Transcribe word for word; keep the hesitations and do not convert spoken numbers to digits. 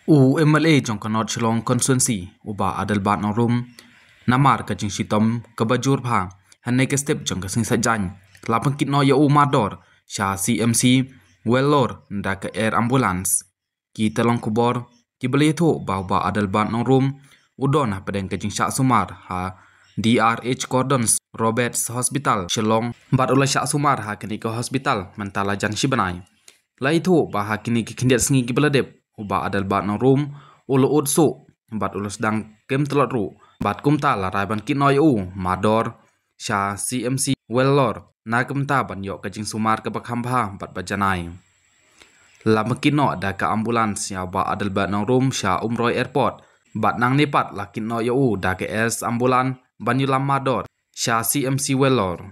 U M L A jong ka North Shillong Constituency, u Bah Adelbert Nongrum, namar ka jingshitom kaba jur bha hynne ka step jong ka sngi Saitjaiñ, la pynkit noh ïa u mardor sha C M C Vellore da ka air ambulance. Ki tyllong khubor kiba la ïathuh ba u Bah Adelbert Nongrum u don hapdeng ka jingshah sumar ha D R H Gordon's Roberts Hospital Shillong, bad u la shah sumar ha kane ka hospital mynta la jan shi bnai. La ïathuh ba ha kine ki khyndiat sngi kiba la dep, u Bah Adelbert Nongrum u la ud suh bad u la sdang kem tlot ruh, bad kumta la rai ban kit noh ïa u mardor sha C M C Vellore na ka bynta ban ïoh ka jingsumar kaba kham bha bad ba janai. La pynkit noh da ka ambulance ïa u Bah Adelbert Nongrum sha Umroi Airport, bad nangne pat la kit noh ïa u da ka air ambulance ban ïalam mardor sha C M C Vellore.